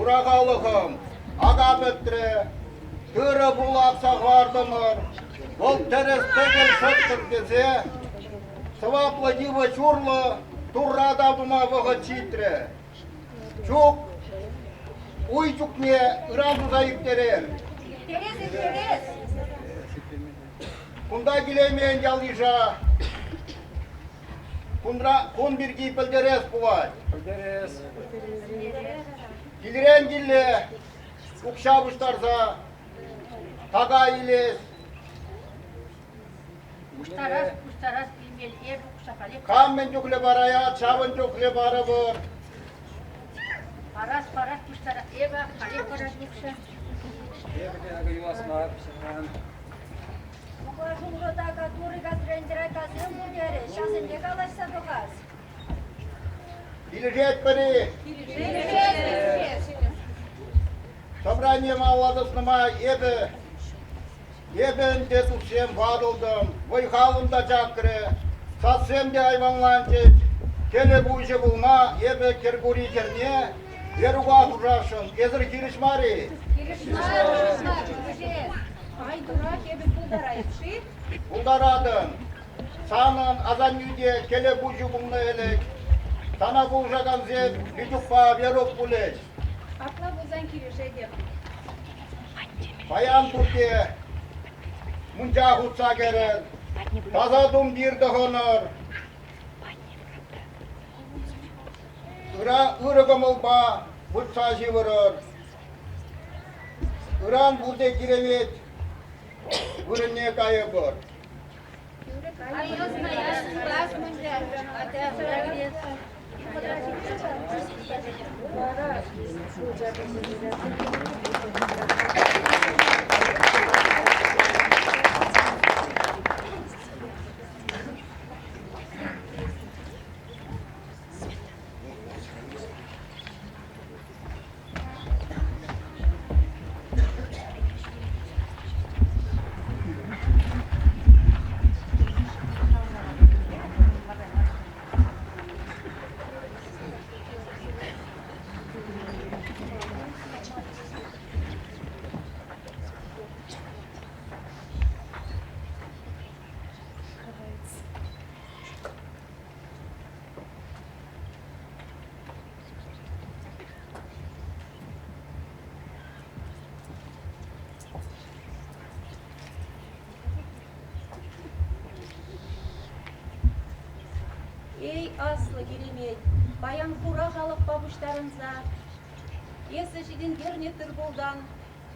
Хура халӑхӑм, ака пӗтрӗ, тырӑ пулӑ акса хӑвартӑмӑр. Вӑл тӗрӗс-тӗкел шӑттӑр тесе сӑваплӑ йывӑҫ урлӑ Турра тав тума вӑхӑт ҫитрӗ. Ҫук, уй чухне ыран туса ирттерер. Ирттерес, ирттерес. Кунта килеймен ял-йыша кунра кун пирки пӗлтерес пулать. Пӗлтерес. Килрен киле укҫа пуҫтарса така илес. Пуҫтарас, пуҫтарас килмел эпӗ укҫа халех. Кам мӗн чухлӗ параять, ҫавӑн чухлӗ парӑпӑр. Парас, парас, пуҫтарас. Эпӗ халех парас укҫа. Эпӗ те акӑ юлас мар, ҫырман. Мӑклашуллӑ така Турӑ касрен касем пултерӗ, ҫавсемпе калаҫса пӑхас. Килӗшетпӗр-и? Килӗшет. Собрание малалла тӑснӑ май эпӗ эпӗ ӗнтӗ туссем ватӑлтӑм, вӑй-халӑм та чакрӗ, сассем те айванланчӗҫ. Кӗлӗ пуҫӗ пулма эпӗ Кӗркури хӗрне Верука хушасшӑн. Эсӗр хирӗҫ мар-и? Хирӗҫ мар, хирӗҫ мар, килӗшет. Ай, турах, эпӗ пултарайӑп-ши? Пултаратӑн. Санӑн асаннӳ те кӗлӗ пуҫӗ пулнӑ ӗлӗк. Сана пулӑшакансем Витюкпа Верук пулӗҫ. Апла пулсан килӗшетӗп. Паян пурте мунча хутса кӗрӗр, таса тумтир тӑхӑнӑр. Ыра ырӑ кӑмӑлпа выртса ҫывӑрӑр. Ыран пурте киремет вырӑнне кайӑпӑр. Эй, аслӑ Киремет, паян хура халӑхпа пуҫтарӑнса эсӗ ҫитӗнтернӗ тыр-пултан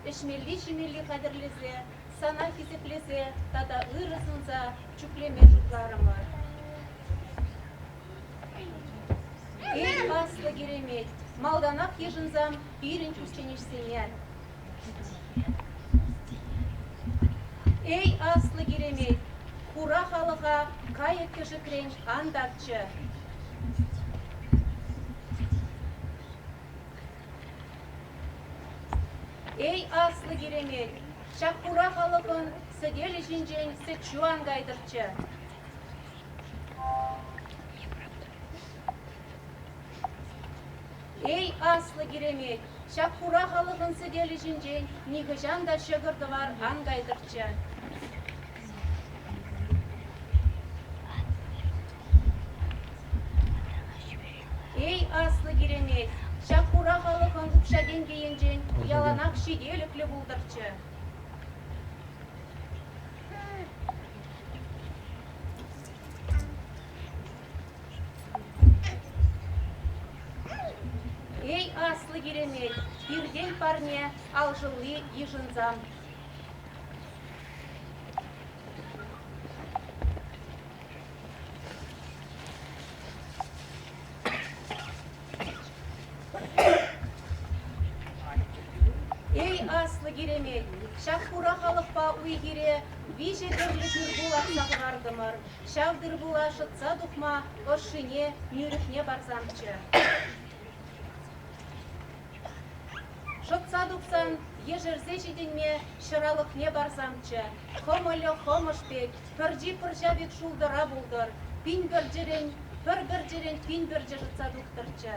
ӗҫмелли-ҫимелли хатӗрлесе, сана хисеплесе тата ырӑ сунса чӳклеме шутларӑмӑр. Эй, аслӑ Киремет, малтанах йышӑнсам пирӗн кучченеҫсене. Эй, аслӑ Киремет, хура халӑха кайӑк-кӗшӗкрен ан тарччӗ. Эй, аслӑ Киремет, ҫак хура халӑхӑн сӗтелӗ ҫинчен сӗт-ҫу ан кайтӑрччӗ. Эй, аслӑ Киремет, ҫак хура халӑхӑн сӗтелӗ ҫинчен нихӑҫан та ҫӑкӑр-тӑвар ан кайтӑрччӗ. Эй, аслӑ Киремет, ҫак хура халӑхӑн укҫа-тенкӗ енчен яланах ҫителӗклӗ пултӑрччӗ. Эй, аслӑ Киремет, пиртен парне алшӑлли йышӑнсам. Эй, аслӑ Киремет, ҫак хура халӑхпа уй-хире виҫӗ тӗрлӗ тыр-пул акса хӑвартӑмӑр. Ҫав тыр-пула шӑтса тухма ӑшшине, нӳрӗкне парсамччӗ. Шӑтса тухсан ешерсе ҫитӗнме ҫӑралӑхне парсамччӗ. Хӑмӑлӗ хӑмӑш пек, пӗрчи пӑрҫа пек шултӑра пултӑр, пин пӗрчӗрен, пӗр пӗрчӗрен пин пӗрчӗ шӑтса тухтӑрччӗ.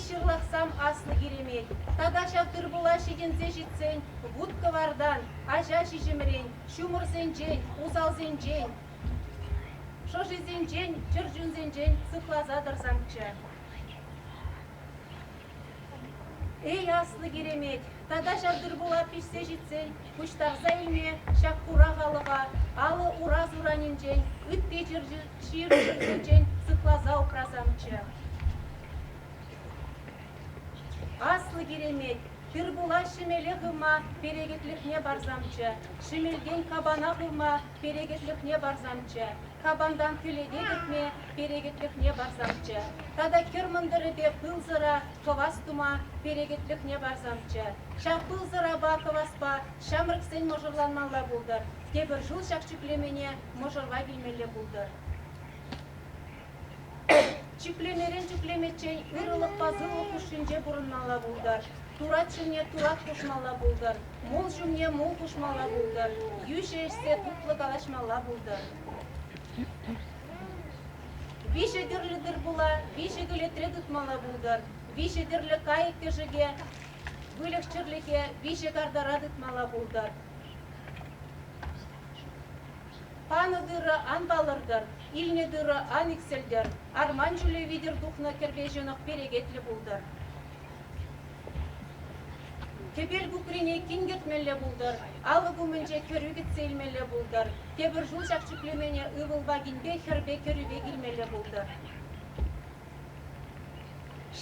ҫырлахсам аслӑ киремет, тата ҫав тыр-пула ҫитӗнсе ҫитсен вут-кӑвартан, аҫа-ҫиҫӗмрен, ҫумӑрсенчен, усалсенчен, шӑшисенчен, чӗрчунсенчен сыхласа тӑрсамччӗ. Эй, аслӑ киремет, тата ҫав тыр-пула пиҫсе ҫитсен пуҫтарса илме ҫак хура халӑха алӑ-ура суранӗнчен, ытти чир-чӗрсенчен сыхласа упрасамччӗ. Аслӑ киремет, тыр-пула ҫӗмеле хывма перекетлӗхне парсамччӗ, ҫӗмелтен капана хывма перекетлӗхне парсамччӗ, капантан кӗлете кӗртме перекетлӗхне парсамччӗ тата кӗр мӑнтӑрӗпе пыл-сӑра кӑвас тума перекетлӗхне парсамччӗ. Ҫав пыл-сӑрапа кӑваспа ҫамрӑксен мӑшӑрланмалла пултӑр, тепӗр ҫул ҫак чӳклемене мӑшӑрпа килмелле пултӑр. Чӳклемерен чӳклемеччен ырӑлӑхпа сывлӑх хушшинче пурӑнмалла пултӑр. Турат ҫумне турат хушмалла пултӑр, мул ҫумне мул хушмалла пултӑр, йӳҫӗ ӗҫсе тутлӑ калаҫмалла пултӑр. Виҫӗ тӗрлӗ тыр-пула виҫӗ кӗлетре тытмалла пултӑр, виҫӗ тӗрлӗ кайӑк-кӗшӗке, выльӑх-чӗрлӗхе виҫӗ картара тытмалла пултӑр. Панӑ тырӑ ан палӑртӑр, илнӗ тырӑ ан иксӗлтӗр, арман ҫулӗ витӗр тухнӑ кӗрпе-ҫӑнӑх перекетлӗ пултӑр. Тӗпел кукрине кин кӗртмелле пултӑр, алӑк умӗнче кӗрӳ кӗтсе илмелле пултӑр, тепӗр ҫул ҫак чӳклемене ывӑлпа кинпе, хӗрпе кӗрӳпе килмелле пултӑр.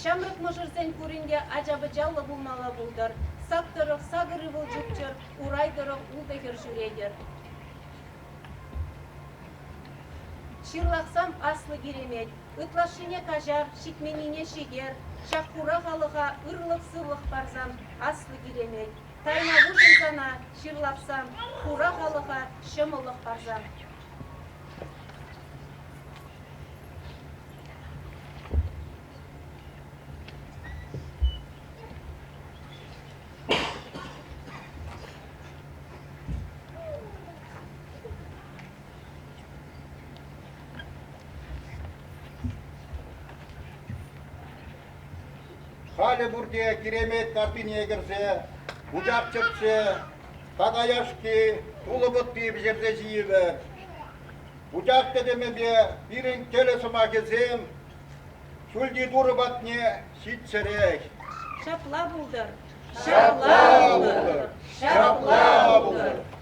Ҫамрӑк мӑшӑрсен пурин те ача-пӑчаллӑ пулмалла пултӑр, сак тӑрӑх сакӑр ывӑл чупчӑр, урай тӑрӑх ултӑ хӗр ҫӳретӗр. Ҫырлахсам аслӑ киремет, ытлашшине каҫар, ҫитменнине ҫитер, ҫак хура халӑха ырлӑх-сывлӑх парсан аслӑ киремет, тайма пуҫӑм сана, ҫырлахсам, хура халӑха ҫӑмӑллӑх парсан. Халӗ пурте киремет картине кӗрсе, пучах чӗртсе, така яшки, тулӑ пӑтти пӗҫерсе ҫийӗпӗр. Пучах тӗтӗмӗпе пирӗн кӗлӗ сӑмахӗсем Ҫӳлти Турӑ патне ҫитчӗрех. Ҫапла пултӑр. Ҫапла пултӑр. Ҫапла пултӑр.